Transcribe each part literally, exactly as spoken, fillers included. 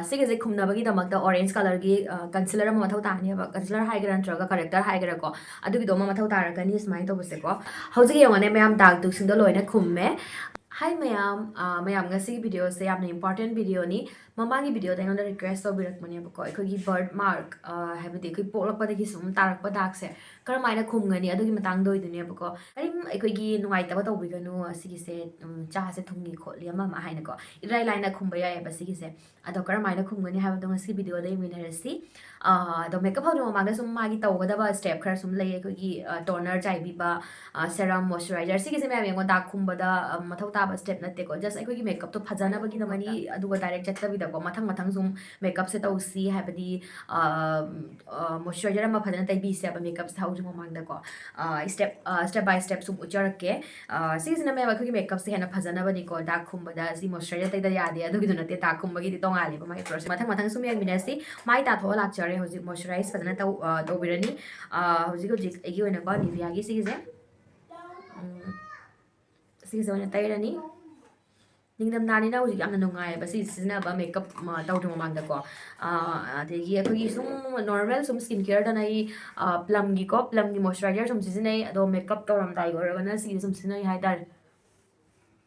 ꯁꯤꯒꯤꯁꯦ ꯈꯨꯝꯅꯕꯒꯤꯗꯃꯛꯇ orange ꯀꯂꯔꯒꯤ councillor ꯑꯃ ꯃꯊꯧ ꯇꯥꯅꯦꯕ꯫ ꯀꯟꯁꯤꯂꯔ ꯍꯥꯏꯒꯦꯔꯥ ꯅꯠꯇ꯭ꯔꯒ ꯀꯔꯦꯛꯇꯔ ꯍꯥꯏꯒꯦꯔꯥꯀꯣ, ꯑꯗꯨꯒꯤꯗꯣ ꯑꯃ ꯃꯊꯧ ꯇꯥꯔꯛꯀꯅꯤ꯫ ꯁꯨꯃꯥꯏꯅ ꯇꯧꯕꯁꯦꯀꯣ, ꯍꯧꯖꯤꯛ ꯌꯦꯡꯉꯣꯅꯦ ꯃꯌꯥꯝ, ꯗꯥꯛꯇꯨꯁꯤꯡꯗꯣ ꯂꯣꯏꯅ ꯈꯨꯝꯃꯦ꯫ ꯍꯥꯏ ꯃꯌꯥꯝ, ꯑ, ꯃꯌꯥꯝ, ꯉꯁꯤꯒꯤ ꯚꯤꯗꯤꯑꯣꯁꯦ ꯌꯥꯝꯅ ꯏꯝꯄꯣꯔꯇꯦꯟ ꯚꯤꯗꯤꯑꯣꯅꯤ꯫ ꯃꯃꯥꯡꯒꯤ ꯚꯤꯗꯤꯑꯣꯗ ꯑꯩꯉꯣꯟꯗ ꯔꯤꯀ꯭ꯋꯦꯁ ꯇꯧꯕꯤꯔꯛꯄꯅꯦꯕꯀꯣ, ꯑꯩꯈꯣꯏꯒꯤ ꯕꯔꯠ ꯃꯥꯔꯛ, ꯑ, ꯍꯥꯏꯕꯗꯤ ꯑꯩꯈꯣꯏ ꯄꯣꯛꯂꯛꯄꯗꯒꯤ ꯁꯨꯝ ꯇꯥꯔꯛꯄ ꯗꯥꯛꯁꯦ ꯀꯔꯝꯍꯥꯏꯅ ꯈꯨꯝꯒꯅꯤ, ꯑꯗꯨꯒꯤ ꯃꯇꯥꯡꯗ ꯑꯣꯏꯗꯣꯏꯅꯦꯕꯀꯣ꯫ ꯀꯔꯤꯝ ꯑꯩꯈꯣꯏꯒꯤ ꯅꯨꯡꯉꯥꯏꯇꯕ ꯇꯧꯕꯤꯒꯅꯨ, ꯑꯁꯤꯒꯤꯁꯦ, ꯎꯝ, ꯆꯥꯁꯦ ꯊꯨꯝꯒꯤ ꯈꯣꯠꯂꯤ ꯑꯃ ꯑꯃ ꯍꯥꯏꯅꯀꯣ, ꯏꯔꯥꯏ ꯂꯥꯏꯅ ꯈꯨꯝꯕ ꯌꯥꯏꯑꯕ ꯁꯤꯒꯤꯁꯦ꯫ ꯑꯗꯣ ꯀꯔꯝꯍꯥꯏꯅ ꯈꯨꯝꯒꯅꯤ ꯍꯥꯏꯕꯗꯣ ꯉꯁꯤ ꯚꯤꯗꯤꯑꯣꯗ ꯌꯦꯡꯃꯤꯟꯅꯔꯁꯤ꯫ ꯑ, ꯑꯗꯣ ꯃꯦꯀꯞ ꯍꯧꯗ꯭ꯔꯤꯉꯩ ꯃꯃꯥꯡꯗ ꯁꯨꯝ ꯃꯥꯒꯤ ꯇꯧꯒꯗꯕ ꯁ꯭ꯇꯦꯞ ꯈꯔ ꯁꯨꯝ ꯂꯩ꯫ ꯑꯩꯈꯣꯏꯒꯤ, ꯑ, ꯇꯣꯅꯔ ꯆꯥꯏꯕꯤꯕ, ꯑ, ꯁꯦꯔꯝ, ꯃꯣꯏꯁꯆꯔꯥꯏꯖꯔ, ꯁꯤꯒꯤꯁꯦ ꯃꯌꯥꯝ ꯌꯦꯡꯉꯣ, ꯗꯥꯛ ꯈꯨꯝꯕꯗ, ꯑ, ꯃꯊꯧ ꯇꯥꯕ ꯁ꯭ꯇꯦꯞ ꯅꯠꯇꯦꯀꯣ, ꯖꯁ ꯑꯩꯈꯣꯏꯒꯤ ꯃꯦꯀꯞꯇꯣ ꯐꯖꯅꯕꯒꯤꯗꯃꯛꯅꯤ꯫ ꯑꯗꯨꯒ ꯗꯥꯏꯔꯦꯛ ꯆꯠꯇꯕꯤꯗꯀꯣ, ꯃꯊꯪ ꯃꯊꯪ ꯁꯨꯝ ꯃꯦꯀꯞꯁꯦ ꯇꯧꯁꯤ ꯍꯥꯏꯕꯗꯤ, ꯑ, ꯑ, ꯃꯣꯏꯁꯆꯔꯥꯏꯖꯔ ꯑꯃ ꯐꯖꯅ ꯇꯩꯕꯤꯁꯦꯕ ꯃꯦꯀꯞꯁꯦ ꯍꯧꯗ꯭ꯔꯤ ꯃꯃꯥꯡꯗꯀꯣ꯫ ꯑ, ꯁ꯭ꯇꯦꯞ, ꯑ, ꯁ꯭ꯇꯦꯞ ꯕꯥꯏ ꯁ꯭ꯇꯦꯞ ꯁꯨꯝ ꯎꯠꯆꯔꯛꯀꯦ꯫ ꯑ, ꯁꯤꯒꯤꯁꯤꯅ ꯃꯌꯥꯝ ꯑꯩꯈꯣꯏꯒꯤ ꯃꯦꯀꯞꯁꯦ ꯍꯦꯟꯅ ꯐꯖꯅꯕꯅꯤꯀꯣ꯫ ꯗꯥꯛ ꯈꯨꯝꯕꯗ ꯁꯤ ꯃꯣꯏꯁꯆꯔꯥꯏꯖꯔ ꯇꯩꯗ ꯌꯥꯗꯦ, ꯑꯗꯨꯒꯤꯗꯨ ꯅꯠꯇꯦ, ꯗꯥꯛ ꯈꯨꯝꯕꯒꯤꯗꯤ ꯇꯣꯉꯥꯜꯂꯦꯕ ꯃꯥꯒꯤ ꯄ꯭ꯔꯣꯁꯦꯁ꯫ ꯃꯊꯪ ꯃꯊꯪ ꯁꯨꯝ ꯌꯦꯡꯃꯤꯟꯅꯁꯤ꯫ ꯃꯥꯏ ꯇꯥꯊꯣꯛꯑ ꯂꯥꯛꯆꯔꯦ ꯍꯧꯖꯤꯛ, ꯃꯣꯏꯁꯆꯔꯥꯏꯖ ꯐꯖꯅ ꯇꯧ-, ꯑ, ꯇꯧꯕꯤꯔꯅꯤ꯫ ꯑ, ꯍꯧꯖꯤꯛ ꯍꯧꯖꯤꯛ ꯑꯩꯒꯤ ꯑꯣꯏꯅꯀꯣ ꯅꯤꯚꯤꯌꯥꯒꯤ ꯁꯤꯒꯤꯁꯦ, ꯎꯝ, ꯁꯤꯒꯤꯁꯦ ꯑꯣꯏꯅ ꯇꯩꯔꯅꯤ꯫ ꯅꯤꯡꯊꯝꯊꯥꯅꯤꯅ ꯍꯧꯖꯤꯛ ꯌꯥꯝꯅ ꯅꯨꯡꯉꯥꯏꯌꯦꯕ ꯁꯤ ꯁꯤꯖꯤꯟꯅꯕ, ꯃꯦꯀꯞ, ꯃ, ꯇꯧꯗ꯭ꯔꯤ ꯃꯃꯥꯡꯗꯀꯣ꯫ ꯑ, ꯑꯗꯒꯤ ꯑꯩꯈꯣꯏꯒꯤ ꯁꯨꯝ ꯅꯣꯔꯃꯦꯜ ꯁꯨꯝ ꯁ꯭ꯀꯤꯟ ꯀꯦꯌꯔꯗꯅ ꯑꯩ, ꯑ, ꯄ꯭ꯂꯝꯒꯤꯀꯣ, ꯄ꯭ꯂꯝꯒꯤ ꯃꯣꯏꯁꯆꯔꯥꯏꯖꯔ ꯁꯨꯝ ꯁꯤꯖꯤꯟꯅꯩ꯫ ꯑꯗꯣ ꯃꯦꯀꯞ ꯇꯧꯔꯝꯗꯥꯏꯒꯤ ꯑꯣꯏꯔꯒꯅ ꯁꯤꯒꯤ ꯁꯨꯝ ꯁꯤꯖꯤꯟꯅꯩ ꯍꯥꯏꯇꯥꯔꯦ꯫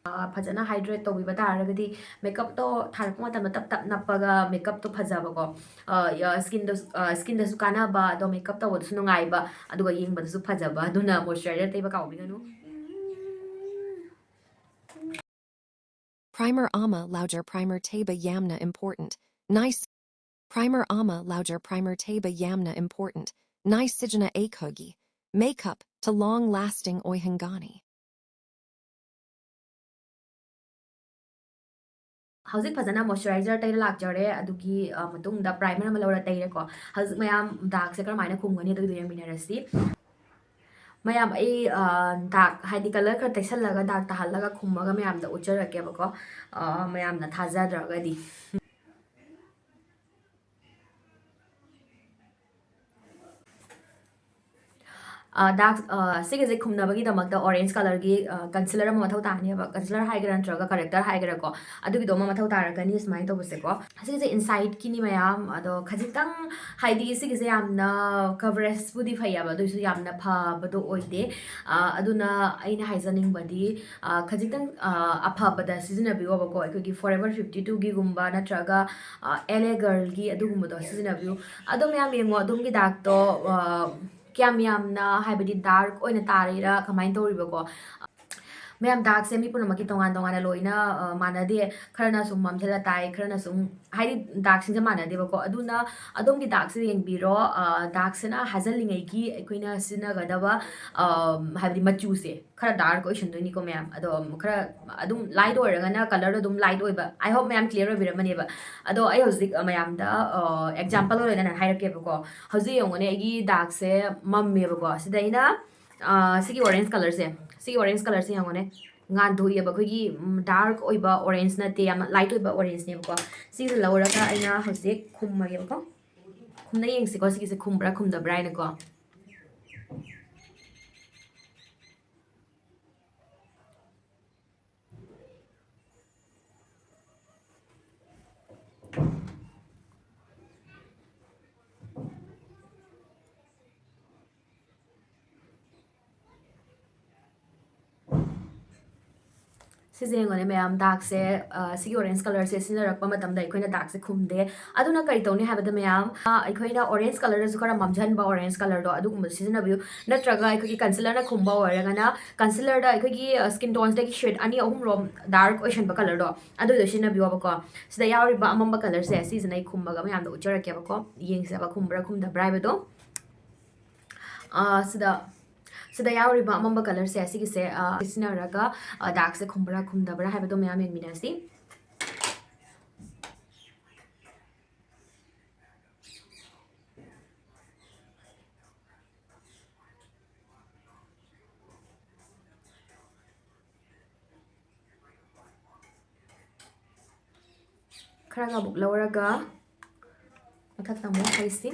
ꯑ, ꯐꯖꯅ ꯍꯥꯏꯗ꯭ꯔꯦꯠ ꯇꯧꯕꯤꯕ ꯇꯥꯔꯒꯗꯤ ꯃꯦꯀꯞꯇꯣ ꯊꯥꯔꯛꯄ ꯃꯇꯝꯗ ꯇꯞ ꯇꯞ ꯅꯞꯄꯒ ꯃꯦꯀꯞꯇꯣ ꯐꯖꯕꯀꯣ, ꯑ, ꯌ-, ꯁ꯭ꯀꯤꯟꯗꯁꯨ, ꯑ, ꯁ꯭ꯀꯤꯟꯗꯁꯨ ꯀꯥꯟꯅꯕ, ꯑꯗꯣ ꯃꯦꯀꯞ ꯇꯧꯕꯗꯁꯨ ꯅꯨꯡꯉꯥꯏꯕ, ꯑꯗꯨꯒ ꯌꯦꯡꯕꯗꯁꯨ ꯐꯖꯕ꯫ ꯑꯗꯨꯅ ꯃꯣꯏꯁꯆꯔꯥꯏꯖꯔ ꯇꯩꯕ ꯀꯥꯎꯕꯤꯒꯅꯨ꯫ Primer ꯑꯃ ꯂꯧꯖꯔ꯫ Primer ꯇꯩꯕ ꯌꯥꯝꯅ important꯫ Nice꯫ Primer ꯑꯃ ꯂꯧꯖꯔ꯫ Primer ꯇꯩꯕ ꯌꯥꯝꯅ important꯫ Nice ꯁꯤꯖꯤꯟꯅ ꯑꯩꯈꯣꯏꯒꯤ ꯃꯦꯀꯞ ꯇ long lasting ꯑꯣꯏꯍꯟꯒꯅꯤ꯫ ꯍꯧꯖꯤꯛ ꯐꯖꯅ ꯃꯣꯏꯁꯆꯔꯥꯏꯖꯔ ꯇꯩꯔ ꯂꯥꯛꯆꯔꯦ꯫ ꯑꯗꯨꯒꯤ, ꯑ, ꯃꯇꯨꯡꯗ ꯄ꯭ꯔꯥꯏꯃꯔ ꯑꯃ ꯂꯧꯔ ꯇꯩꯔꯦꯀꯣ꯫ ꯍꯧꯖꯤꯛ ꯃꯌꯥꯝ ꯗꯥꯛꯁꯦ ꯀꯔꯝꯍꯥꯏꯅ ꯈꯨꯝꯒꯅꯤ ꯑꯗꯨꯒꯤꯗꯣ ꯌꯦꯡꯃꯤꯟꯅꯔꯁꯤ꯫ ꯃꯌꯥꯝ, ꯑꯩ, ꯑ, ꯗꯥꯛ, ꯍꯥꯏꯗꯤ ꯀꯂꯔ ꯈꯔ ꯇꯩꯁꯜꯂꯒ ꯗꯥꯛ ꯇꯥꯍꯜꯂꯒ ꯈꯨꯝꯃꯒ ꯃꯌꯥꯝꯗ ꯎꯠꯆꯔꯛꯀꯦꯕꯀꯣ, ꯑ, ꯃꯌꯥꯝꯅ ꯊꯥꯖꯗ꯭ꯔꯒꯗꯤ꯫ ꯗꯥꯛ ꯁꯤꯒꯤꯁꯦ ꯈꯨꯝꯅꯕꯒꯤꯗꯃꯛꯇ ꯑꯣꯔꯦꯟꯖ ꯀꯂꯔꯒꯤ ꯀꯟꯁꯤꯂꯔ ꯑꯃ ꯃꯊꯧ ꯇꯥꯅꯦꯕ꯫ ꯀꯟꯁꯤꯂꯔ ꯍꯥꯏꯒꯦꯔꯥ ꯅꯠꯇ꯭ꯔꯒ ꯀꯔꯦꯛꯇꯔ ꯍꯥꯏꯒꯦꯔꯥꯀꯣ, ꯑꯗꯨꯒꯤꯗꯣ ꯑꯃ ꯃꯊꯧ ꯇꯥꯔꯛꯀꯅꯤ꯫ ꯁꯨꯃꯥꯏꯅ ꯇꯧꯕꯁꯦꯀꯣ, ꯁꯤꯁꯦ ꯏꯟꯁꯥꯏꯠꯀꯤꯅꯤ ꯃꯌꯥꯝ꯫ ꯑꯗꯣ ꯈꯖꯤꯛꯇꯪ, ꯍꯥꯏꯗꯤ ꯁꯤꯒꯤꯁꯦ ꯌꯥꯝꯅ ꯀꯕꯔꯦꯖꯄꯨꯗꯤ ꯐꯩꯌꯦꯕ, ꯑꯗꯨꯑꯣꯏꯁꯨ ꯌꯥꯝꯅ ꯐꯕꯗꯣ ꯑꯣꯏꯗꯦ꯫ ꯑꯗꯨꯅ ꯑꯩꯅ ꯍꯥꯏꯖꯅꯤꯡꯕꯗꯤ ꯈꯖꯤꯛꯇꯪ ꯑꯐꯕꯗ ꯁꯤꯖꯤꯟꯅꯕꯤꯌꯣꯕꯀꯣ꯫ ꯑꯩꯈꯣꯏꯒꯤ ꯐꯣꯔ ꯑꯦꯚꯔ ꯐꯤꯐꯇꯤ ꯇꯨꯒꯤꯒꯨꯝꯕ ꯅꯠꯇ꯭ꯔꯒ ꯑꯦꯜ ꯑꯦ ꯒꯔꯜꯒꯤ ꯑꯗꯨꯒꯨꯝꯕꯗꯣ ꯁꯤꯖꯤꯟꯅꯕꯤꯌꯨ꯫ ꯑꯗꯣ ꯃꯌꯥꯝ ꯌꯦꯡꯉꯣ, ꯑꯗꯣꯝꯒꯤ ꯗꯥꯛꯇꯣ ꯀꯌꯥꯝ ꯌꯥꯝꯅ, ꯍꯥꯏꯕꯗꯤ ꯗꯥꯔꯛ ꯑꯣꯏꯅ ꯇꯥꯔꯤꯔꯥ, ꯀꯃꯥꯏꯅ ꯇꯧꯔꯤꯕꯀꯣ? ꯃꯌꯥꯝ ꯗꯥꯛꯁꯦ ꯃꯤ ꯄꯨꯝꯅꯃꯛꯀꯤ ꯇꯣꯉꯥꯟ ꯇꯣꯉꯥꯟꯅ ꯂꯣꯏꯅ ꯃꯥꯟꯅꯗꯦ꯫ ꯈꯔꯅ ꯁꯨꯝ ꯃꯝꯁꯤꯜꯂ ꯇꯥꯏ, ꯈꯔꯅ ꯁꯨꯝ, ꯍꯥꯏꯗꯤ ꯗꯥꯛꯁꯤꯡꯁꯦ ꯃꯥꯟꯅꯗꯦꯕꯀꯣ꯫ ꯑꯗꯨꯅ ꯑꯗꯣꯝꯒꯤ ꯗꯥꯛꯁꯦ ꯌꯦꯡꯕꯤꯔꯣ꯫ ꯗꯥꯛꯁꯤꯅ ꯍꯥꯏꯖꯤꯜꯂꯤꯉꯩꯒꯤ ꯑꯩꯈꯣꯏꯅ ꯁꯤꯖꯤꯟꯅꯒꯗꯕ ꯍꯥꯏꯕꯗꯤ ꯃꯆꯨꯁꯦ ꯈꯔ ꯗꯥꯔꯛ ꯑꯣꯏꯁꯟꯗꯣꯏꯅꯤꯀꯣ ꯃꯌꯥꯝ꯫ ꯑꯗꯣ ꯈꯔ ꯑꯗꯨꯝ ꯂꯥꯏꯠ ꯑꯣꯏꯔꯒꯅ ꯀꯂꯔꯗꯣ ꯑꯗꯨꯝ ꯂꯥꯏꯠ ꯑꯣꯏꯕ꯫ I hope ꯃꯌꯥꯝ ꯀ꯭ꯂꯤꯌꯔ ꯑꯣꯏꯕꯤꯔꯝꯃꯅꯦꯕ꯫ ꯑꯗꯣ ꯑꯩ ꯍꯧꯖꯤꯛ ꯃꯌꯥꯝꯗ ꯑꯦꯛꯖꯥꯝꯄꯜ ꯑꯣꯏꯅ ꯍꯥꯏꯔꯛꯀꯦꯕꯀꯣ꯫ ꯍꯧꯖꯤꯛ ꯌꯦꯡꯉꯨꯅꯦ, ꯑꯩꯒꯤ ꯗꯥꯛꯁꯦ ꯃꯝꯃꯦꯕꯀꯣ꯫ ꯁꯤꯗ ꯑꯩꯅ ꯁꯤꯒꯤ ꯑꯣꯔꯦꯟꯖ ꯀꯂꯔꯁꯦ, ꯁꯤꯒꯤ ꯑꯣꯔꯦꯟꯖ ꯀꯂꯔꯁꯦ ꯌꯦꯡꯉꯨꯅꯦ, ꯉꯥꯟꯊꯣꯛꯑꯦꯕ꯫ ꯑꯩꯈꯣꯏꯒꯤ ꯗꯥꯔꯛ ꯑꯣꯏꯕ ꯑꯣꯔꯦꯟꯖ ꯅꯠꯇꯦ, ꯌꯥꯝꯅ ꯂꯥꯏꯠ ꯑꯣꯏꯕ ꯑꯣꯔꯦꯟꯖꯅꯦꯕꯀꯣ꯫ ꯁꯤꯁꯦ ꯂꯧꯔꯒ ꯑꯩꯅ ꯍꯧꯖꯤꯛ ꯈꯨꯝꯃꯒꯦꯕꯀꯣ꯫ ꯈꯨꯝꯅ ꯌꯦꯡꯁꯤꯀꯣ, ꯁꯤꯒꯤꯁꯦ ꯈꯨꯝꯕ꯭ꯔꯥ ꯈꯨꯝꯗꯕ꯭ꯔꯥ ꯍꯥꯏꯅꯀꯣ꯫ ꯁꯤꯁꯦ ꯌꯦꯡꯉꯣꯅꯦ ꯃꯌꯥꯝ, ꯗꯥꯛꯁꯦ, ꯁꯤꯒꯤ ꯑꯣꯔꯦꯟꯖ ꯀꯂꯔꯁꯦ ꯁꯤꯖꯤꯟꯅꯔꯛꯄ ꯃꯇꯝꯗ ꯑꯩꯈꯣꯏꯅ ꯗꯥꯛꯁꯦ ꯈꯨꯝꯗꯦ꯫ ꯑꯗꯨꯅ ꯀꯔꯤ ꯇꯧꯅꯤ ꯍꯥꯏꯕꯗ ꯃꯌꯥꯝ, ꯑꯩꯈꯣꯏꯅ ꯑꯣꯔꯦꯟꯖ ꯀꯂꯔꯗꯁꯨ ꯈꯔ ꯃꯝꯖꯟꯕ ꯑꯣꯔꯦꯟꯖ ꯀꯂꯔꯗꯣ ꯑꯗꯨꯒꯨꯝꯕ ꯁꯤꯖꯤꯟꯅꯕꯤꯌꯨ꯫ ꯅꯠꯇ꯭ꯔꯒ ꯑꯩꯈꯣꯏꯒꯤ ꯀꯟꯁꯤꯂꯔꯅ ꯈꯨꯝꯕ ꯑꯣꯏꯔꯒꯅ ꯀꯟꯁꯤꯂꯔꯗ ꯑꯩꯈꯣꯏꯒꯤ ꯁ꯭ꯀꯤꯟ ꯇꯣꯟꯁꯇꯒꯤ ꯁꯦꯠ ꯑꯅꯤ ꯑꯍꯨꯝꯔꯣꯝ ꯗꯥꯔꯛ ꯑꯣꯏꯁꯟꯕ ꯀꯂꯔꯗꯣ ꯑꯗꯨꯗꯣ ꯁꯤꯖꯤꯟꯅꯕꯤꯌꯣꯕꯀꯣ꯫ ꯁꯤꯗ ꯌꯥꯎꯔꯤꯕ ꯑꯃꯝꯕ ꯀꯂꯔꯁꯦ ꯁꯤꯁꯤꯅ ꯑꯩ ꯈꯨꯝꯃꯒ ꯃꯌꯥꯝꯗ ꯎꯠꯆꯔꯛꯀꯦꯕꯀꯣ꯫ ꯌꯦꯡꯁꯦꯕ ꯈꯨꯝꯕ꯭ꯔꯥ ꯈꯨꯝꯗꯕ꯭ꯔꯥ ꯍꯥꯏꯕꯗꯣ꯫ ꯁꯤꯗ, ꯁꯤꯗ ꯌꯥꯎꯔꯤꯕ ꯑꯃꯝꯕ ꯀꯂꯔꯁꯦ ꯁꯤꯒꯤꯁꯦ ꯁꯤꯖꯤꯟꯅꯔꯒ ꯗꯥꯛꯁꯦ ꯈꯨꯝꯕ꯭ꯔꯥ ꯈꯨꯝꯗꯕ꯭ꯔꯥ ꯍꯥꯏꯕꯗꯣ ꯃꯌꯥꯝ ꯌꯦꯡꯃꯤꯟꯅꯁꯤ꯫ ꯈꯔꯒ ꯑꯃꯨꯛ ꯂꯧꯔꯒ ꯃꯊꯛꯇ ꯑꯃꯨꯛ ꯍꯩꯁꯤ꯫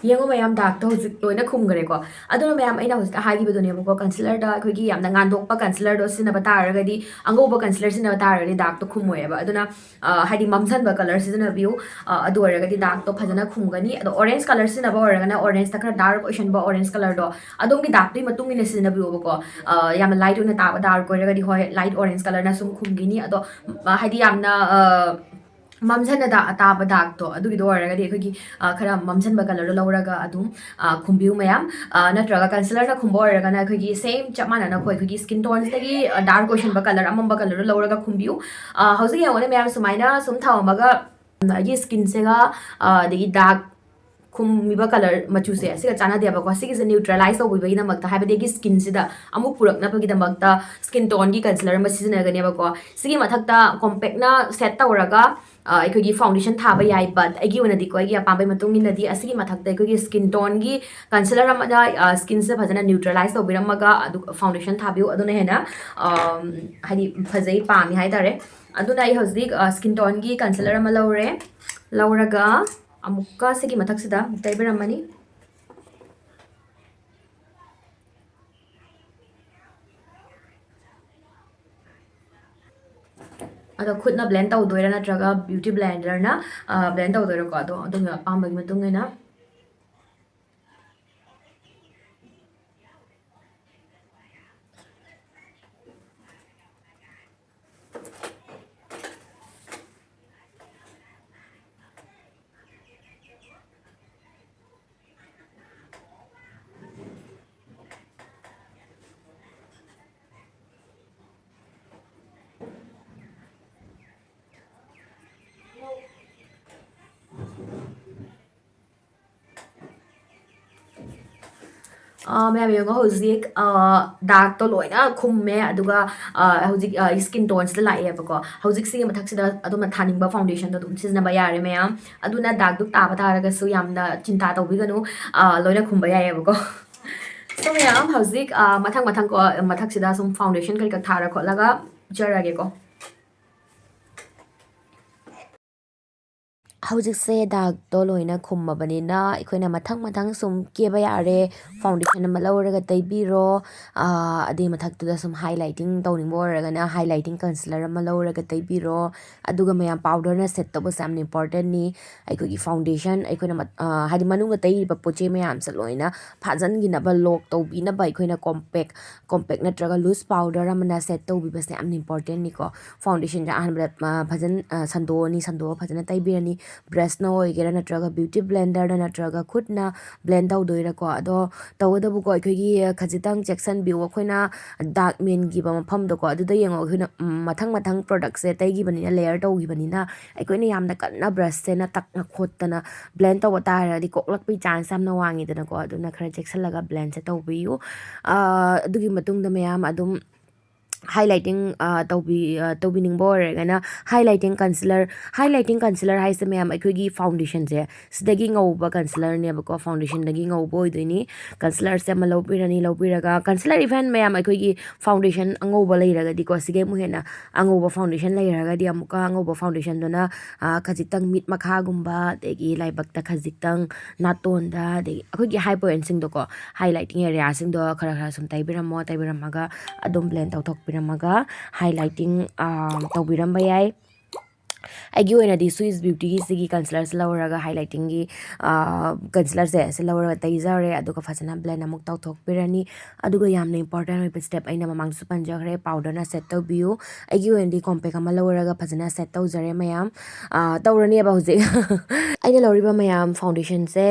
ꯌꯦꯡꯉꯣ ꯃꯌꯥꯝ, ꯗꯥꯛꯇꯣ ꯍꯧꯖꯤꯛ ꯂꯣꯏꯅ ꯈꯨꯝꯈ꯭ꯔꯦꯀꯣ꯫ ꯑꯗꯨꯅ ꯃꯌꯥꯝ, ꯑꯩꯅ ꯍꯧꯖꯤꯛꯇ ꯍꯥꯏꯈꯤꯕꯗꯨꯅꯦꯕꯀꯣ, ꯀꯟꯁꯤꯂꯔꯗ ꯑꯩꯈꯣꯏꯒꯤ ꯌꯥꯝꯅ ꯉꯥꯟꯗꯣꯛꯄ ꯀꯟꯁꯤꯂꯔꯗꯣ ꯁꯤꯖꯤꯟꯅꯕ ꯇꯥꯔꯒꯗꯤ, ꯑꯉꯧꯕ ꯀꯟꯁꯤꯂꯔ ꯁꯤꯖꯤꯟꯅꯕ ꯇꯥꯔꯒꯗꯤ ꯗꯥꯛꯇꯣ ꯈꯨꯝꯃꯣꯏꯑꯕ꯫ ꯑꯗꯨꯅ ꯑ, ꯍꯥꯏꯗꯤ ꯃꯝꯁꯟꯕ ꯀꯂꯔ ꯁꯤꯖꯤꯟꯅꯕꯤꯌꯨ꯫ ꯑ, ꯑꯗꯨ ꯑꯣꯏꯔꯒꯗꯤ ꯗꯥꯛꯇꯣ ꯐꯖꯅ ꯈꯨꯝꯒꯅꯤ꯫ ꯑꯗꯣ ꯑꯣꯔꯦꯟꯖ ꯀꯂꯔ ꯁꯤꯖꯤꯟꯅꯕ ꯑꯣꯏꯔꯒꯅ ꯑꯣꯔꯦꯟꯖꯇ ꯈꯔ ꯗꯥꯔꯛ ꯑꯣꯏꯁꯟꯕ ꯑꯣꯔꯦꯟꯖ ꯀꯂꯔꯗꯣ, ꯑꯗꯣꯝꯒꯤ ꯗꯥꯛꯇꯨꯒꯤ ꯃꯇꯨꯡ ꯏꯟꯅ ꯁꯤꯖꯤꯟꯅꯕꯤꯌꯣꯕꯀꯣ꯫ ꯑ, ꯌꯥꯝꯅ ꯂꯥꯏꯠ ꯑꯣꯏꯅ ꯇꯥꯕ ꯗꯥꯔꯛ ꯑꯣꯏꯔꯒꯗꯤ, ꯍꯣꯏ, ꯂꯥꯏꯠ ꯑꯣꯔꯦꯟꯖ ꯀꯂꯔꯅ ꯁꯨꯝ ꯈꯨꯝꯈꯤꯅꯤ꯫ ꯑꯗꯣ, ꯑ, ꯍꯥꯏꯗꯤ ꯌꯥꯝꯅ, ꯑ, ꯃꯝꯁꯟꯅ ꯗꯥ-, ꯇꯥꯕ ꯗꯥꯛꯇꯣ, ꯑꯗꯨꯒꯤꯗꯣ ꯑꯣꯏꯔꯒꯗꯤ ꯑꯩꯈꯣꯏꯒꯤ, ꯑ, ꯈꯔ ꯃꯝꯁꯟꯕ ꯀꯂꯔꯗꯣ ꯂꯧꯔꯒ ꯑꯗꯨꯝ, ꯑ, ꯈꯨꯝꯕꯤꯌꯨ ꯃꯌꯥꯝ꯫ ꯑ, ꯅꯠꯇ꯭ꯔꯒ ꯀꯟꯁꯤꯂꯔꯅ ꯈꯨꯝꯕ ꯑꯣꯏꯔꯒꯅ ꯑꯩꯈꯣꯏꯒꯤ ꯁꯦꯝ ꯆꯞ ꯃꯥꯟꯅꯅ ꯑꯩꯈꯣꯏ, ꯑꯩꯈꯣꯏꯒꯤ ꯁ꯭ꯀꯤꯟ ꯇꯣꯟꯁꯤꯗꯒꯤ, ꯑ, ꯗꯥꯔꯛ ꯑꯣꯏꯁꯟꯕ ꯀꯂꯔ, ꯑꯃꯝꯕ ꯀꯂꯔꯗꯣ ꯂꯧꯔꯒ ꯈꯨꯝꯕꯤꯌꯨ꯫ ꯑ, ꯍꯧꯖꯤꯛ ꯌꯦꯡꯉꯣꯅꯦ ꯃꯌꯥꯝ, ꯁꯨꯃꯥꯏꯅ ꯁꯨꯝ ꯊꯝꯃꯝꯃꯒ, ꯎꯝ, ꯑꯩꯒꯤ ꯁ꯭ꯀꯤꯟꯁꯤꯒ, ꯑ, ꯑꯗꯒꯤ ꯗꯥꯛ ꯈꯨꯝꯃꯤꯕ ꯀꯂꯔ ꯃꯆꯨꯁꯦ ꯑꯁꯤꯒ ꯆꯥꯟꯅꯗꯦꯕꯀꯣ꯫ ꯁꯤꯒꯤꯁꯦ ꯅ꯭ꯌꯨꯇ꯭ꯔꯦꯂꯥꯏꯁ ꯇꯧꯕꯤꯕꯒꯤꯗꯃꯛꯇ, ꯍꯥꯏꯕꯗꯤ ꯑꯩꯒꯤ ꯁ꯭ꯀꯤꯟꯁꯤꯗ ꯑꯃꯨꯛ ꯄꯨꯔꯛꯅꯕꯒꯤꯗꯃꯛꯇ ꯁ꯭ꯀꯤꯟ ꯇꯣꯟꯒꯤ ꯀꯟꯁꯤꯂꯔ ꯑꯃ ꯁꯤꯖꯤꯟꯅꯒꯅꯦꯕꯀꯣ꯫ ꯁꯤꯒꯤ ꯃꯊꯛꯇ ꯀꯣꯝꯄꯦꯛꯅ ꯁꯦꯠ ꯇꯧꯔꯒ, ꯑ, ꯑꯩꯈꯣꯏꯒꯤ ꯐꯥꯎꯟꯗꯦꯁꯟ ꯊꯥꯕ ꯌꯥꯏ, but ꯑꯩꯒꯤ ꯑꯣꯏꯅꯗꯤꯀꯣ, ꯑꯩꯒꯤ ꯑꯄꯥꯝꯕꯒꯤ ꯃꯇꯨꯡ ꯏꯟꯅꯗꯤ ꯑꯁꯤꯒꯤ ꯃꯊꯛꯇ ꯑꯩꯈꯣꯏꯒꯤ ꯁ꯭ꯀꯤꯟ ꯇꯣꯟꯒꯤ ꯀꯟꯁꯤꯂꯔ ꯑꯃꯅ, ꯑ, ꯁ꯭ꯀꯤꯟꯁꯦ ꯐꯖꯅ ꯅ꯭ꯌꯨꯇ꯭ꯔꯦꯂꯥꯏꯁ ꯇꯧꯕꯤꯔꯝꯃꯒ ꯑꯗꯨꯒ ꯐꯥꯎꯟꯗꯦꯁꯟ ꯊꯥꯕꯤꯌꯨ꯫ ꯑꯗꯨꯅ ꯍꯦꯟꯅ, ꯑꯝ, ꯍꯥꯏꯗꯤ ꯐꯖꯩ, ꯄꯥꯝꯃꯤ ꯍꯥꯏꯇꯥꯔꯦ꯫ ꯑꯗꯨꯅ ꯑꯩ ꯍꯧꯖꯤꯛ, ꯑ, ꯁ꯭ꯀꯤꯟ ꯇꯣꯟꯒꯤ ꯀꯟꯁꯤꯂꯔ ꯑꯃ ꯂꯧꯔꯦ꯫ ꯂꯧꯔꯒ ꯑꯃꯨꯛꯀ ꯁꯤꯒꯤ ꯃꯊꯛꯁꯤꯗ ꯑꯃꯨꯛ ꯇꯩꯕꯤꯔꯝꯃꯅꯤ꯫ ꯑꯗꯣ ꯈꯨꯠꯅ ꯕ꯭ꯂꯦꯟ ꯇꯧꯗꯣꯏꯔꯥ ꯅꯠꯇ꯭ꯔꯒ ꯕ꯭ꯌꯨꯇꯤ ꯕ꯭ꯂꯦꯟꯗꯔꯅ, ꯑ, ꯕ꯭ꯂꯦꯟ ꯇꯧꯗꯣꯏꯔꯥꯀꯣ? ꯑꯗꯣ ꯑꯗꯣꯝꯒꯤ ꯑꯄꯥꯝꯕꯒꯤ ꯃꯇꯨꯡ ꯏꯟꯅ꯫ ꯑ, ꯃꯌꯥꯝ ꯌꯦꯡꯉꯣ, ꯍꯧꯖꯤꯛ, ꯑ, ꯗꯥꯛꯇꯣ ꯂꯣꯏꯅ ꯈꯨꯝꯃꯦ, ꯑꯗꯨꯒ, ꯑ, ꯍꯧꯖꯤꯛ, ꯑ, ꯁ꯭ꯀꯤꯟ ꯇꯣꯟꯁꯤꯗ ꯂꯥꯛꯑꯦꯕꯀꯣ꯫ ꯍꯧꯖꯤꯛ ꯁꯤꯒꯤ ꯃꯊꯛꯁꯤꯗ ꯑꯗꯣꯝꯅ ꯊꯥꯅꯤꯡꯕ ꯐꯥꯎꯟꯗꯦꯁꯟꯗꯣ ꯑꯗꯨꯝ ꯁꯤꯖꯤꯟꯅꯕ ꯌꯥꯔꯦ ꯃꯌꯥꯝ꯫ ꯑꯗꯨꯅ ꯗꯥꯛ ꯗꯨꯛ ꯇꯥꯕ ꯇꯥꯔꯒꯁꯨ ꯌꯥꯝꯅ ꯆꯤꯟꯇꯥ ꯇꯧꯕꯤꯒꯅꯨ, ꯑ, ꯂꯣꯏꯅ ꯈꯨꯝꯕ ꯌꯥꯏꯌꯦꯕꯀꯣ꯫ So ꯃꯌꯥꯝ, ꯍꯧꯖꯤꯛ, ꯑ, ꯃꯊꯪ ꯃꯊꯪ ꯀꯣ, ꯃꯊꯛꯁꯤꯗ ꯁꯨꯝ ꯐꯥꯎꯟꯗꯦꯁꯟ ꯀꯔꯤ ꯀꯔꯥ ꯊꯥꯔ ꯈꯣꯠꯂꯒ ꯎꯠꯆꯔꯒꯦꯀꯣ꯫ ꯍꯧꯖꯤꯛꯁꯦ ꯗꯥꯛꯇꯣ ꯂꯣꯏꯅ ꯈꯨꯝꯃꯕꯅꯤꯅ ꯑꯩꯈꯣꯏꯅ ꯃꯊꯪ ꯃꯊꯪ ꯁꯨꯝ ꯀꯦꯕ ꯌꯥꯔꯦ꯫ ꯐꯥꯎꯟꯗꯦꯁꯟ ꯑꯃ ꯂꯧꯔꯒ ꯇꯩꯕꯤꯔꯣ꯫ ꯑꯗꯨꯒꯤ ꯃꯊꯛꯇꯨꯗ ꯁꯨꯝ ꯍꯥꯏ ꯂꯥꯏꯇꯤꯡ ꯇꯧꯅꯤꯡꯕ ꯑꯣꯏꯔꯒꯅ ꯍꯥꯏ ꯂꯥꯏꯇꯤꯡ ꯀꯟꯁꯤꯂꯔ ꯑꯃ ꯂꯧꯔꯒ ꯇꯩꯕꯤꯔꯣ꯫ ꯑꯗꯨꯒ ꯃꯌꯥꯝ, ꯄꯥꯎꯗꯔꯅ ꯁꯦꯠ ꯇꯧꯕꯁꯦ ꯌꯥꯝꯅ ꯏꯝꯄꯣꯔꯇꯦꯟꯅꯤ꯫ ꯑꯩꯈꯣꯏꯒꯤ ꯐꯥꯎꯟꯗꯦꯁꯟ, ꯑꯩꯈꯣꯏꯅ ꯍꯥꯏꯗꯤ ꯃꯅꯨꯡꯗ ꯇꯩꯔꯤꯕ ꯄꯣꯠ ꯆꯩ ꯃꯌꯥꯝꯁꯦ ꯂꯣꯏꯅ ꯐꯥꯖꯤꯟꯈꯤꯅꯕ, ꯂꯣꯛ ꯇꯧꯕꯤꯅꯕ ꯑꯩꯈꯣꯏꯅ ꯀꯣꯝꯄꯦꯛ ꯀꯣꯝꯄꯦꯛ ꯅꯠꯇ꯭ꯔꯒ ꯂꯨꯁ ꯄꯥꯎꯗꯔ ꯑꯃꯅ ꯁꯦꯠ ꯇꯧꯕꯤꯕꯁꯦ ꯌꯥꯝꯅ ꯏꯝꯄꯣꯔꯇꯦꯟꯅꯤꯀꯣ꯫ ꯐꯥꯎꯟꯗꯦꯁꯟꯁꯦ ꯑꯍꯥꯟꯕꯗ ꯐꯖꯅ ꯁꯟꯗꯣꯛꯑꯅꯤ꯫ ꯁꯟꯗꯣꯛꯑ ꯐꯖꯅ ꯇꯩꯕꯤꯔꯅꯤ꯫ ꯕ꯭ꯔꯁꯅ ꯑꯣꯏꯒꯦꯔꯥ, ꯅꯠꯇ꯭ꯔꯒ ꯕ꯭ꯌꯨꯇꯤ ꯕ꯭ꯂꯦꯟꯗꯔꯅ, ꯅꯠꯇ꯭ꯔꯒ ꯈꯨꯠꯅ ꯕ꯭ꯂꯦꯟ ꯇꯧꯗꯣꯏꯔꯥꯀꯣ꯫ ꯑꯗꯣ ꯇꯧꯕꯇꯕꯨꯀꯣ, ꯑꯩꯈꯣꯏꯒꯤ ꯈꯖꯤꯛꯇꯪ ꯆꯦꯛꯁꯤꯟꯕꯤꯌꯨ꯫ ꯑꯩꯈꯣꯏꯅ ꯗꯥꯛ ꯃꯦꯟꯈꯤꯕ ꯃꯐꯝꯗꯣꯀꯣ, ꯑꯗꯨꯗ ꯌꯦꯡꯉꯣ꯫ ꯑꯩꯈꯣꯏꯅ ꯃꯊꯪ ꯃꯊꯪ ꯄ꯭ꯔꯣꯗꯛꯁꯦ ꯇꯩꯈꯤꯕꯅꯤꯅ, ꯂꯦꯌꯔ ꯇꯧꯈꯤꯕꯅꯤꯅ, ꯑꯩꯈꯣꯏꯅ ꯌꯥꯝꯅ ꯀꯟꯅ ꯕ꯭ꯔꯁꯁꯦ ꯅꯇꯛꯅ ꯈꯣꯠꯇꯅ ꯕ꯭ꯂꯦꯟ ꯇꯧꯕ ꯇꯥꯔꯒꯗꯤ ꯀꯣꯛꯂꯛꯄꯒꯤ ꯆꯥꯟꯁ ꯌꯥꯝꯅ ꯋꯥꯡꯉꯤꯗꯅꯀꯣ꯫ ꯑꯗꯨꯅ ꯈꯔ ꯆꯦꯛꯁꯤꯜꯂꯒ ꯕ꯭ꯂꯦꯟꯁꯦ ꯇꯧꯕꯤꯌꯨ꯫ ꯑꯗꯨꯒꯤ ꯃꯇꯨꯡꯗ ꯃꯌꯥꯝ ꯑꯗꯨꯝ ꯍꯥꯏ ꯂꯥꯏꯇꯤꯡ ꯇꯧꯕꯤ ꯇꯧꯕꯤꯅꯤꯡꯕ ꯑꯣꯏꯔꯒꯅ ꯍꯥꯏ ꯂꯥꯏꯇꯤꯡ ꯀꯟꯁꯤꯂꯔ꯫ ꯍꯥꯏ ꯂꯥꯏꯇꯤꯡ ꯀꯟꯁꯤꯂꯔ ꯍꯥꯏꯁꯦ ꯃꯌꯥꯝ, ꯑꯩꯈꯣꯏꯒꯤ ꯐꯥꯎꯟꯗꯦꯁꯟꯁꯦ ꯁꯤꯗꯒꯤ ꯉꯧꯕ ꯀꯟꯁꯤꯂꯔꯅꯦꯕꯀꯣ꯫ ꯐꯥꯎꯟꯗꯦꯁꯟꯗꯒꯤ ꯉꯧꯕ ꯑꯣꯏꯗꯣꯏꯅꯤ꯫ ꯀꯟꯁꯤꯂꯔꯁꯦ ꯑꯃ ꯂꯧꯕꯤꯔꯅꯤ꯫ ꯂꯧꯕꯤꯔꯒ ꯀꯟꯁꯤꯂꯔ, ꯏꯚꯟ ꯃꯌꯥꯝ, ꯑꯩꯈꯣꯏꯒꯤ ꯐꯥꯎꯟꯗꯦꯁꯟ ꯑꯉꯧꯕ ꯂꯩꯔꯒꯗꯤꯀꯣ, ꯁꯤꯗꯒꯤ ꯑꯃꯨꯛ ꯍꯦꯟꯅ ꯑꯉꯧꯕ ꯐꯥꯎꯟꯗꯦꯁꯟ ꯂꯩꯔꯒꯗꯤ, ꯑꯃꯨꯛꯀ ꯑꯉꯧꯕ ꯐꯥꯎꯟꯗꯦꯁꯟꯗꯨꯅ ꯈꯖꯤꯛꯇꯪ ꯃꯤꯠ ꯃꯈꯥꯒꯨꯝꯕ, ꯑꯗꯒꯤ ꯂꯥꯏꯕꯛꯇ ꯈꯖꯤꯛꯇꯪ, ꯅꯥꯇꯣꯟꯗ, ꯑꯗꯒꯤ ꯑꯩꯈꯣꯏꯒꯤ ꯍꯥꯏ ꯄꯣꯏꯟꯁꯤꯡꯗꯣꯀꯣ, ꯍꯥꯏ ꯂꯥꯏꯇꯤꯡ ꯑꯦꯔꯤꯌꯥꯁꯤꯡꯗꯣ ꯈꯔ ꯈꯔ ꯁꯨꯝ ꯇꯩꯕꯤꯔꯝꯃꯣ꯫ ꯇꯩꯕꯤꯔꯝꯃꯒ ꯑꯗꯨꯝ ꯕ꯭ꯂꯦꯟ ꯇꯧꯊꯣꯛꯄꯤꯔꯝꯃꯒ ꯍꯥꯏ ꯂꯥꯏꯇꯤꯡ ꯇꯧꯕꯤꯔꯝꯕ ꯌꯥꯏ꯫ ꯑꯩꯒꯤ ꯑꯣꯏꯅꯗꯤ Swiss Beautyꯒꯤ ꯁꯤꯒꯤ ꯀꯟꯁꯤꯂꯔꯁꯦ ꯂꯧꯔꯒ, ꯍꯥꯏ ꯂꯥꯏꯇꯤꯡꯒꯤ ꯀꯟꯁꯤꯂꯔꯁꯦ ꯁꯤ ꯂꯧꯔꯒ ꯇꯩꯖꯔꯦ꯫ ꯑꯗꯨꯒ ꯐꯖꯅ ꯕ꯭ꯂꯦꯟ ꯑꯃꯨꯛ ꯇꯧꯊꯣꯛꯄꯤꯔꯅꯤ꯫ ꯑꯗꯨꯒ ꯌꯥꯝꯅ ꯏꯝꯄꯣꯔꯇꯦꯟ ꯑꯣꯏꯕ ꯁ꯭ꯇꯦꯞ, ꯑꯩꯅ ꯃꯃꯥꯡꯗꯁꯨ ꯄꯟꯖꯈ꯭ꯔꯦ, ꯄꯥꯎꯗꯔꯅ ꯁꯦꯠ ꯇꯧꯕꯤꯌꯨ꯫ ꯑꯩꯒꯤ ꯑꯣꯏꯅꯗꯤ ꯀꯣꯝꯄꯦꯛ ꯑꯃ ꯂꯧꯔꯒ ꯐꯖꯅ ꯁꯦꯠ ꯇꯧꯖꯔꯦ ꯃꯌꯥꯝ꯫ ꯇꯧꯔꯅꯦꯕ ꯍꯧꯖꯤꯛ꯫ ꯑꯩꯅ ꯂꯧꯔꯤꯕ ꯃꯌꯥꯝ, ꯐꯥꯎꯟꯗꯦꯁꯟꯁꯦ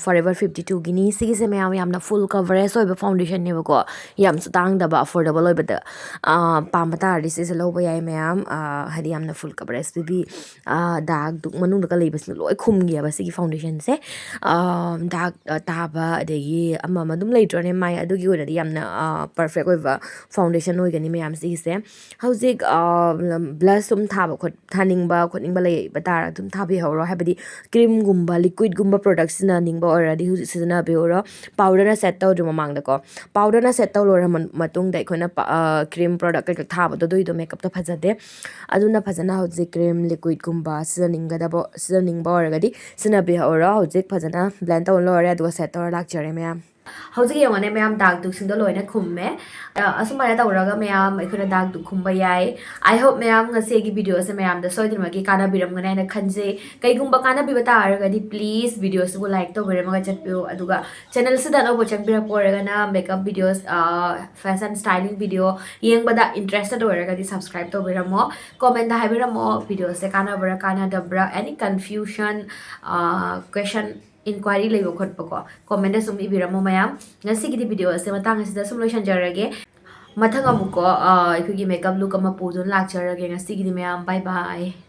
Forever fifty twoꯒꯤꯅꯤ꯫ ꯁꯤꯒꯤꯁꯦ ꯃꯌꯥꯝ ꯌꯥꯝꯅ ꯐꯨꯜ ꯀꯚꯔꯦꯖ ꯑꯣꯏꯕ ꯐꯥꯎꯟꯗꯦꯁꯟꯅꯦꯕꯀꯣ꯫ ꯌꯥꯝꯁꯨ ꯇꯥꯡꯗꯕ, ꯑꯐꯣꯔꯗꯦꯕꯜ ꯑꯣꯏꯕꯗ꯫ ꯄꯥꯝꯕ ꯇꯥꯔꯗꯤ ꯁꯤꯁꯦ ꯂꯧꯕ ꯌꯥꯏ ꯃꯌꯥꯝ꯫ ꯍꯥꯏꯗꯤ ꯌꯥꯝꯅ ꯐꯨꯜ ꯀꯚꯔꯦꯖ ꯄꯤꯕꯤ, ꯗꯥꯛ ꯃꯅꯨꯡꯗꯒ ꯂꯩꯕꯁꯤꯅ ꯂꯣꯏ ꯈꯨꯝꯒꯤꯑꯕ ꯁꯤꯒꯤ ꯐꯥꯎꯟꯗꯦꯁꯟꯁꯦ꯫ ꯗꯥꯛ ꯇꯥꯕ, ꯑꯗꯒꯤ ꯑꯃ ꯑꯃ ꯑꯗꯨꯝ ꯂꯩꯇ꯭ꯔꯣꯅꯦ, ꯃꯥꯏ ꯑꯗꯨꯒꯤ ꯑꯣꯏꯅꯗꯤ ꯌꯥꯝꯅ ꯄꯔꯐꯦꯛ ꯑꯣꯏꯕ ꯐꯥꯎꯟꯗꯦꯁꯟ ꯑꯣꯏꯒꯅꯤ ꯃꯌꯥꯝ ꯁꯤꯒꯤꯁꯦ꯫ ꯍꯧꯖꯤꯛ ꯕ꯭ꯂꯁ ꯁꯨꯝ ꯊꯥꯕ ꯈꯣꯠ ꯊꯥꯅꯤꯡꯕ ꯈꯣꯠꯅꯤꯡꯕ ꯂꯩꯕ ꯇꯥꯔꯒ ꯑꯗꯨꯝ ꯊꯥꯕꯤꯍꯧꯔꯣ꯫ ꯍꯥꯏꯕꯗꯤ ꯀ꯭ꯔꯤꯝꯒꯨꯝꯕ, ꯂꯤꯀ꯭ꯋꯤꯠꯀꯨꯝꯕ ꯄ꯭ꯔꯣꯗꯛ ꯁꯤꯖꯤꯟꯅꯅꯤꯡꯕ ꯑꯣꯏꯔꯗꯤ ꯍꯧꯖꯤꯛ ꯁꯤꯖꯤꯟꯅꯕꯤꯍꯧꯔꯣ꯫ ꯄꯥꯎꯗꯔꯅ ꯁꯦꯠ ꯇꯧꯗ꯭ꯔꯤ ꯃꯃꯥꯡꯗꯀꯣ꯫ ꯄꯥꯎꯗꯔꯅ ꯁꯦꯠ ꯇꯧ ꯂꯣꯏꯔ ꯃꯇꯨꯡꯗ ꯑꯩꯈꯣꯏꯅ ꯀ꯭ꯔꯤꯝ ꯄ꯭ꯔꯣꯗꯛ ꯀꯩꯀꯥ ꯊꯥꯕꯗꯣ ꯑꯗꯨꯏꯗꯣ ꯃꯦꯀꯞꯇ ꯐꯖꯗꯦ꯫ ꯑꯗꯨꯅ ꯐꯖꯅ ꯍꯧꯖꯤꯛ cream liquidꯀꯨꯝꯕ ꯁꯤꯖꯤꯟꯅꯅꯤꯡꯒꯗꯕ, ꯁꯤꯖꯤꯟꯅꯅꯤꯡꯕ ꯑꯣꯏꯔꯒꯗꯤ ꯁꯤꯖꯤꯟꯅꯕꯤꯍꯧꯔꯣ꯫ ꯍꯧꯖꯤꯛ ꯐꯖꯅ blend ꯇꯧ ꯂꯣꯏꯔꯦ, ꯑꯗꯨꯒ set ꯇꯧꯔ ꯂꯥꯛꯆꯔꯦ ꯃꯌꯥꯝ꯫ ꯍꯧꯖꯤꯛ ꯌꯦꯡꯉꯣꯅꯦ ꯃꯌꯥꯝ, ꯗꯥꯛ ꯗꯨꯛꯁꯤꯡꯗꯣ ꯂꯣꯏꯅ ꯈꯨꯝꯃꯦ꯫ ꯑ, ꯑꯁꯨꯃꯥꯏꯅ ꯇꯧꯔꯒ ꯃꯌꯥꯝ ꯑꯩꯈꯣꯏꯅ ꯗꯥꯛ ꯗꯨꯛ ꯈꯨꯝꯕ ꯌꯥꯏ꯫ I hope ꯃꯌꯥꯝ ꯉꯁꯤ ꯑꯩꯒꯤ videoꯁꯦ ꯃꯌꯥꯝꯗ ꯁꯣꯏꯗꯅꯃꯛꯀꯤ ꯀꯥꯟꯅꯕꯤꯔꯝꯒꯅꯤ ꯍꯥꯏꯅ ꯈꯟꯖꯩ꯫ ꯀꯩꯒꯨꯝꯕ ꯀꯥꯟꯅꯕꯤꯕ ꯇꯥꯔꯒꯗꯤ please videoꯁꯤꯕꯨ like ꯇꯧꯕꯤꯔꯝꯃꯒ ꯆꯠꯄꯤꯌꯨ꯫ ꯑꯗꯨꯒ channelꯁꯤꯗ ꯑꯅꯧꯕ ꯆꯪꯕꯤꯔꯛꯄ ꯑꯣꯏꯔꯒꯅ makeup videos, ꯑ, fashion styling video ꯌꯦꯡꯕꯗ interested ꯑꯣꯏꯔꯒꯗꯤ subscribe ꯇꯧꯕꯤꯔꯝꯃꯣ꯫ Commentꯇ ꯍꯥꯏꯕꯤꯔꯝꯃꯣ videoꯁꯦ ꯀꯥꯟꯅꯕ꯭ꯔꯥ ꯀꯥꯟꯅꯗꯕ꯭ꯔꯥ, any confusion, ꯑ, question, inquiry ꯂꯩꯕ ꯈꯣꯠꯄꯀꯣ, commentꯇ ꯁꯨꯝ ꯏꯕꯤꯔꯝꯃꯣ ꯃꯌꯥꯝ꯫ ꯉꯁꯤꯒꯤꯗꯤ videoꯁꯦ ꯃꯇꯥꯡ ꯑꯁꯤꯗ ꯁꯨꯝ ꯂꯣꯏꯁꯤꯟꯖꯔꯒꯦ꯫ ꯃꯊꯪ ꯑꯃꯨꯛꯀꯣ, ꯑ, ꯑꯩꯈꯣꯏꯒꯤ makeup look ꯑꯃ ꯄꯨꯗꯨꯅ ꯂꯥꯛꯆꯔꯒꯦ꯫ ꯉꯁꯤꯒꯤꯗꯤ ꯃꯌꯥꯝ bye bye꯫